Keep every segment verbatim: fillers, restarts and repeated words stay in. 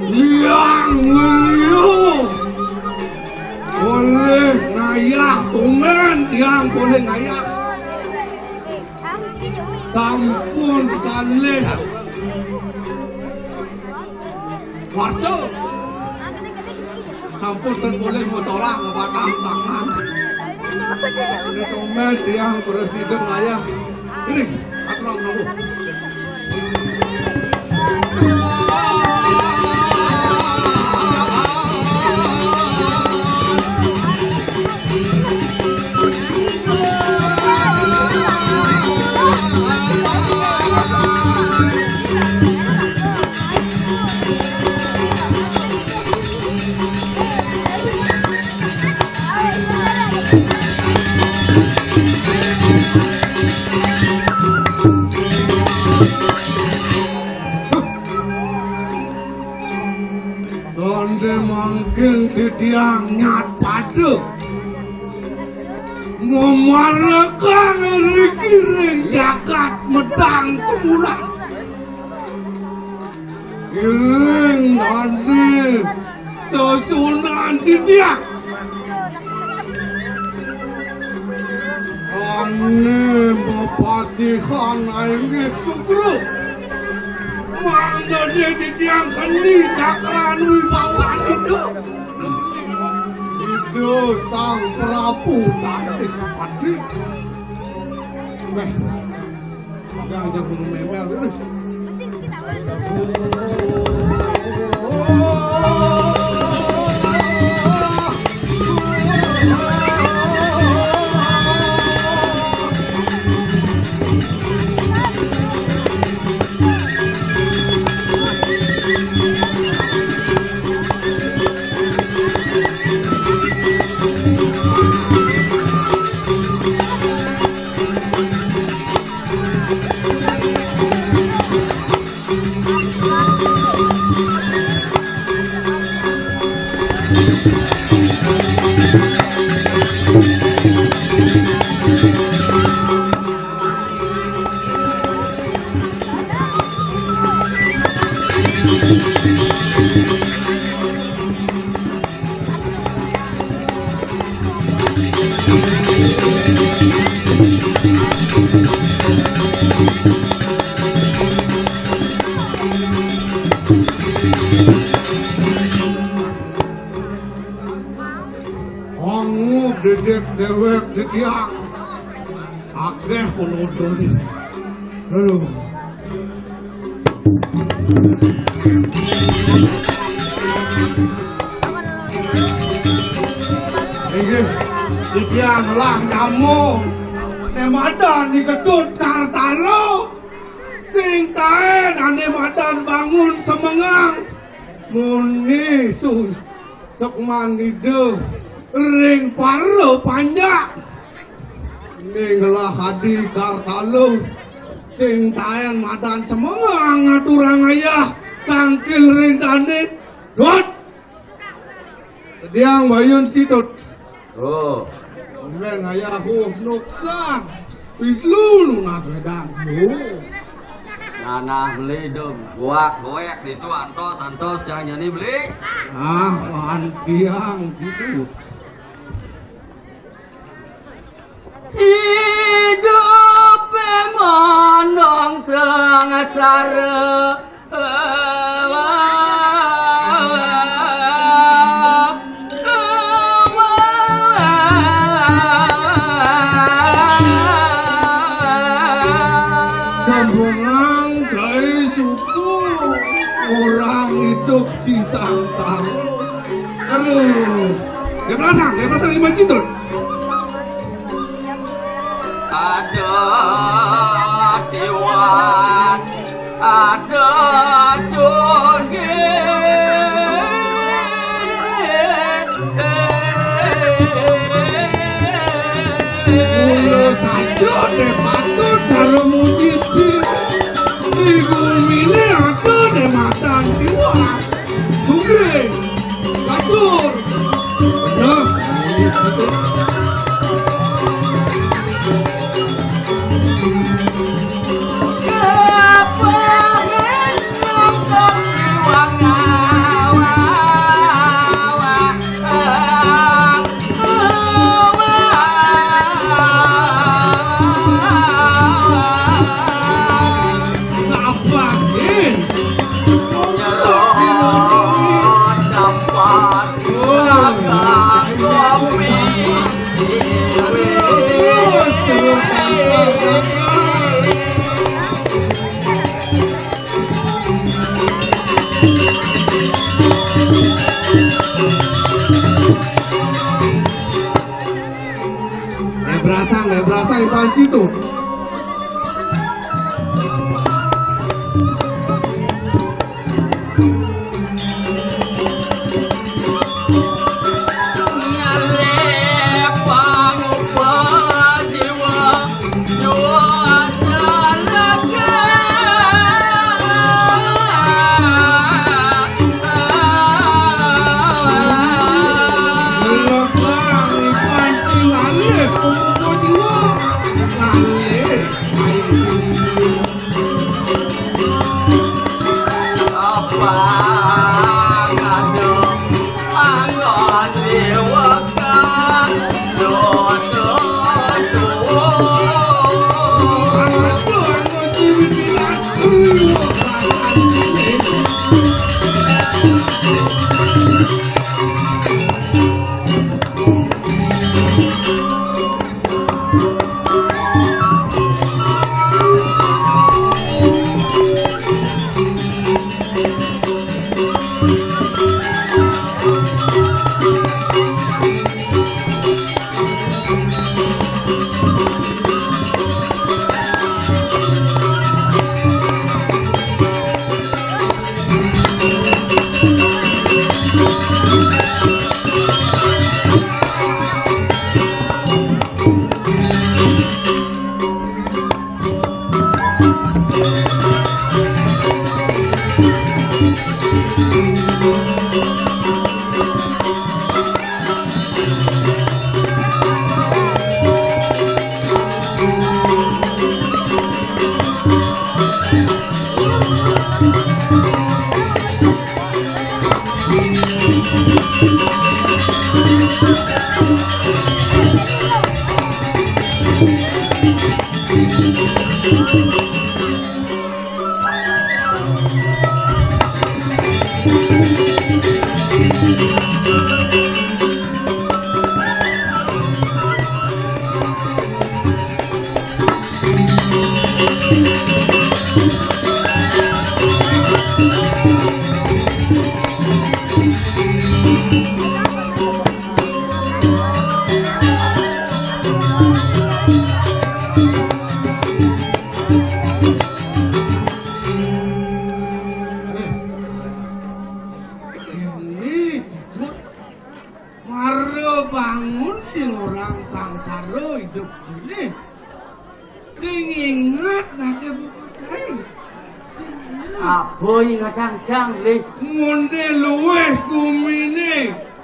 Liang Wiryu boleh ngayah, tumen tiang boleh ngayah. Sampun kalih warsa. Sampun ten boleh masolah ngebatang tangan. Ini tumen tiang presiden ngayah. Ini, atur nabuh. Sonde mangkin titiang nyat pada memarekang riki ring jagat medang kemulan. Iring dane sesuunan titiang. Sane mapasihan inggih sugra. Mangdane titiang keni cakran wibawan Ida. Ida Sang Prabu Tanding Adi. Weh. Jangan jago memel terus. Angup didik dewek titiang. Akeh penonton. Aduh. Yang lah nyamo, né madan I Ketut Kartalo, sing taén ané madan Bangun Semengang, muni su-, sukman ida ring para panjak. Ning lah Adi Kartalo, sing taén madan Semengang ngaturang ayah tangkil ring dané. Dot. Tediang Bayun Citut. Oh. Mén ngayah uh nuksan. Pilu nunas wedang. Oh. Nanah beli dong. Goak goék ditu antos antos cang jani beli. Ah, wan tiang Citut. Idup memandang sangat sara. Sambungang cai suku, orang idup ci sangsara. Aduh. Dia pelasang, dia pelasang Iman Citut. Ada tiwas, ada sunggih. Mula saja dé patut cara muji ci. Di guminé ada dé madan tiwas. Sunggih. Lacur. Bener. Ngapain? Kayak berasang, kayak berasang itu Anji tuh. Ake buku cai. Sing bener. Apa yang ngacang-cang, Li? Ngonde luweh gumine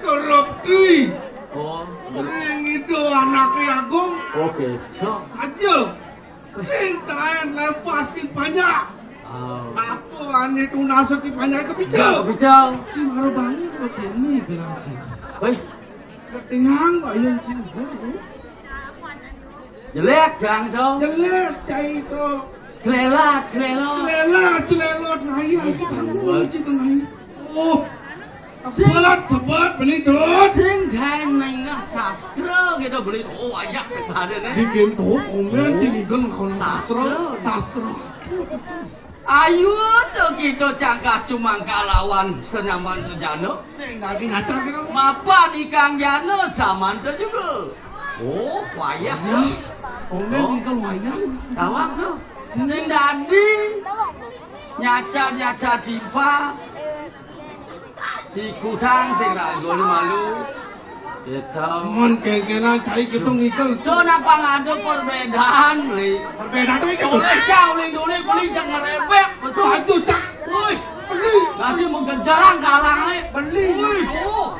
korupsi. Oh. Ring itu anake agung. Oke. So. Aja. Sing taen lepas ki panjak. Oh. Apa ane tunas ki panjak kepicel? Kepicel. Sing baru bangun begini bilang sih. Weh. Ketinggang, Pak Yun, sing. Jelek, Jang, to. Jelek, cai to. Clelat, clelot. Clelat, clelot, ngayah, ci bangun, ci tengah. Oh. Sebet, sebet, beli terus. Sing jaen nengah sastra gitu, beli. Oh, wayah ada nih. Bikin tuh, omen, ci Igel kalau sastra, sastra. Ayo to kita cagah cumangkal lawan senyaman rejana. Sing dadi ngacak kita. Mapan ikang jana samanta juga. Oh, wayah. Ya, omen Oh. Igel wayah. Tawang to. Sing dadi nyaca-nyaca timpal. Si kudang sing ra nggone malu. Gitu. Mon kengkenan cai kita ngikel. Do napa ngadu perbedaan, Beli? Perbedaan to iki. Oleh cah, oleh dole, Beli, cek ngerebek. Betul. Aduh, cak. Woi. Beli. Nanti menggenjarang kalang ae. Beli. Woi, oh.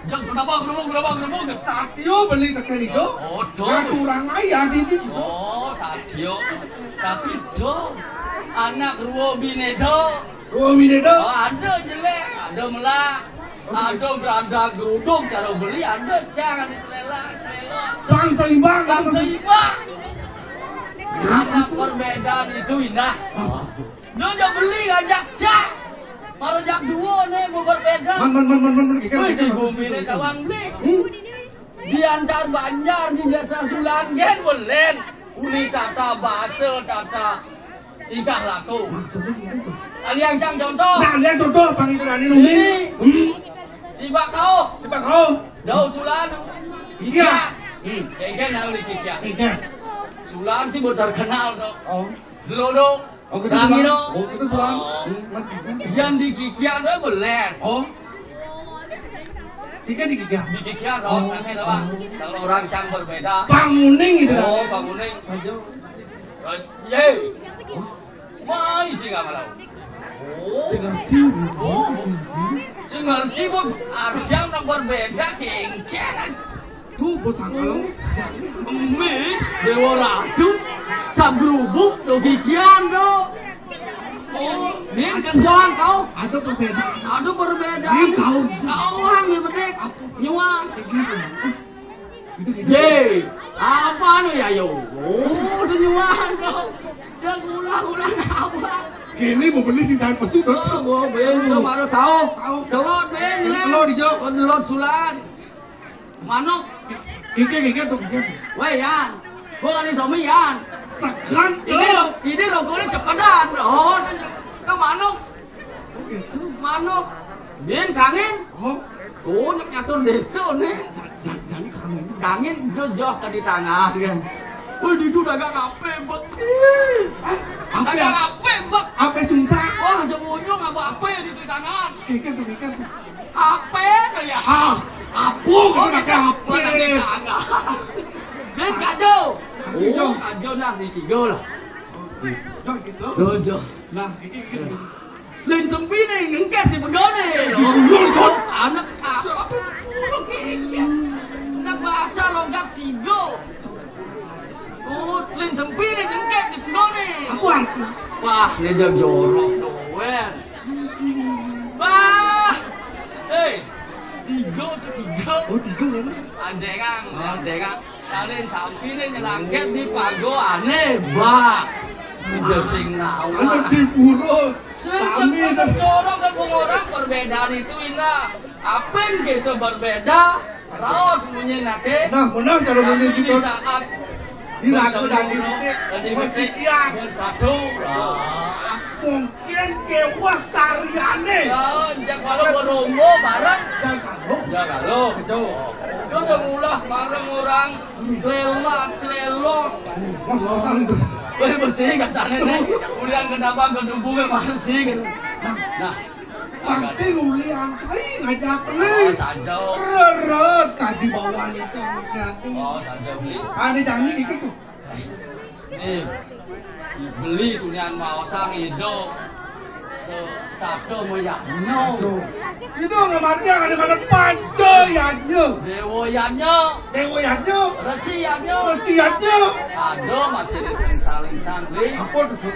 Cek kenapa gerubuk, kenapa gerubuk? Satio beli tekan itu. Oh, do. Nah, kurang ae ya, gitu. Oh, Satio. Tapi do. Anak ruwo bine do. Ruwo bine do. Oh, ada jelek, ada melak. Ada berada geruduk, cara beli, ada cang, ada celelak, celelak. Bang seimbang. Bang seimbang. Anak perbedaan itu indah. Nyonya beli ngajak cak. Baru jak dua nih, mau berbeda. Man, man, man, man, man, man, ikan, Wih, ikan, di bumi ini tawang beli. Hmm? Di antar Banjar, di desa Sulangen, belen. Uli tata bahasa, tata tingkah laku. Maksudnya gimana tuh? Alian cang contoh. Nah, lihat contoh, Bang itu Dani nunggu. Ini. Hmm. Cibak kau. Cibak kau. Dau Sulan. Iya. Hmm. Kengken tahu di Cicia. Kengken. Sulan sih baru terkenal tuh. Oh. Dulu tuh. Oh, kita Sulan. Oh, kita Sulan. Oh. Hmm, ngerti, ngerti. Yang di Kikian tuh belen. Oh. Tiga di Kikian. Di Kikian, oh, oh, oh. Kalau orang cang berbeda. Banguning gitu. Oh, banguning. Aja. Eh, ye. Mai sing amalau. Oh. Sing ngerti, oh. Sing ngerti, Bu. Arsiang nang berbeda, kengken. Tuh, bos angkal. Emi, Dewa Ratu, Sagrubuk, Dogikian, do. Oh, ini kan doang kau. Ada perbedaan. Ada perbedaan. Ini kau. Kau orang yang betik. Nyuang. Gitu. Gitu, gitu. Ye, apa nu ya yo? Oh, udah nyuang kau. Jangan ulang-ulang apa. Ini mau beli sing tahan pesu, dong. Oh, mau beli, baru tahu. Tahu. Telur, Ben, Telur hijau. Oh, telur Sulan. Manuk. Kiki, kiki tuh, kiki. Weh, Yan. Gua kali suami, Yan. Segan, ini lo, ini lo gua cepetan. Oh, itu manuk. Oh, gitu. Manuk. Bin kangin. Oh. Oh, nak nyatur desa nih. Jangan kangin. Kangin itu joh tadi tangan kan. Wah, itu dagang apa, Bek? Apa? Dagang apa, Bek? Apa susah? Wah, ujung-ujung apa-apa ya di tangan. Kiki tuh, kiki tuh. Apa kali ya? Ah, apa? Oh, kita pakai apa? Kita pakai tangan. Dan kajo. Kajo. Oh, kajo nah di tiga lah. Nah, gitu. Kajo. Nah, gitu, gitu. Lin sempi nih, ngengket di pegone. Di pegone, Jon. Anak apa? Anak bahasa logat tiga. Oh, lin sempi nih, ngengket di pegone. Apa arti? Wah, ini jam jorok, doen. Bah! Hei, tiga tuh tiga. Oh, tiga ya, Bang? Ada kan, ada kan. Kalian sampai nih nyelangket di pago aneh, bah. Itu sing ngawak. Anu di pura. Sing kami tetep itu jorok dan orang perbedaan itu indah. Apa yang kita berbeda? Raos munyi nate. Nah, benar kalau munyi di gitu. Saat Diraku dadi resik, dan di resik, resik yang bersatu. Ah. Mungkin kewah tariane. Ya, jak kalau berombo bareng. Dan kalau. Ya, kalau. Sejo. Dia udah ngulah bareng orang. Celelak, celelok. Mas, orang tuh. Weh, bersih, kasarnya nih. Ulian kenapa gedubungnya masih gitu. Nah. Pasti ulian, ai, ngajak beli. Oh, saja. Reret, tadi bawaan itu, aku. Oh, saja beli. Ada janji gitu tuh. Nih. Beli tunian maosang Ida se-, setata mayadnya. Aduh. Ida ngamargiang ada mana panca yadnya. Dewa yadnya. Dewa yadnya. Resi yadnya. Resi yadnya. Ada masih di sing saling santri. Apa tu?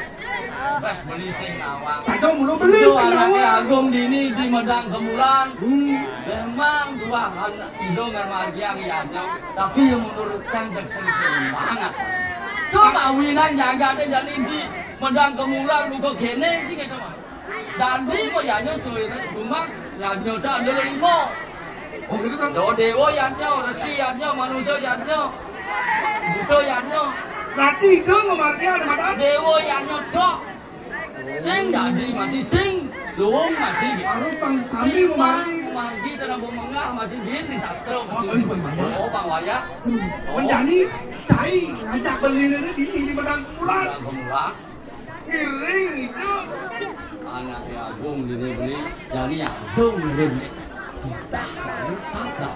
Bas beli sing nawang. Saja mulu beli sing nawang. Agung dini di Medang Kemulan. Hmm. Memang tuah anak Ida ngamargiang yadnya. Tapi yang menurut cang cek sing sing mangas. Tuh mawinan jaga deh jadi di Medang Kemulan luka kene sih gitu mah. Dadi mo yanyo suwene gumak, yanyo tak ada limo. Oh, gitu kan? Do dewa yanyo, resi yanyo, manusia yanyo, buto yanyo. Berarti itu ngamargiang ada mana? Dewa yanyo tok. Sing dadi masih sing, luwung masih. Baru pang sami mau mandi. Mandi tanah bumengah masih gini sastra masih. Oh, iya, iya. Oh, bang wayah. Hmm. Oh. Menjadi cai ngajak beli ini di, di Medang Kemulan. Medang Kemulan. Ngiring itu. Anak Agung dini beli, jani Agung ngiring. Titah, ini sabda.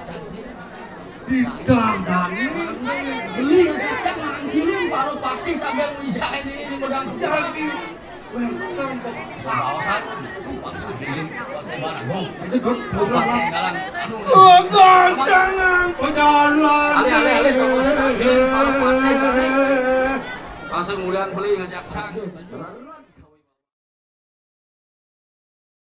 Titah, dani. Beli, cang manggiling, baru patih, sambil ngijain ini di Medang. Jadi, welcome, Pak. Kawasan, Pak Agung, Pak Sebar Agung. Itu, Dut, Pak Segalan. Aduh. Pegang tangan pejalan. Alih, alih, alih. Langsung mulian beli ngajak sang.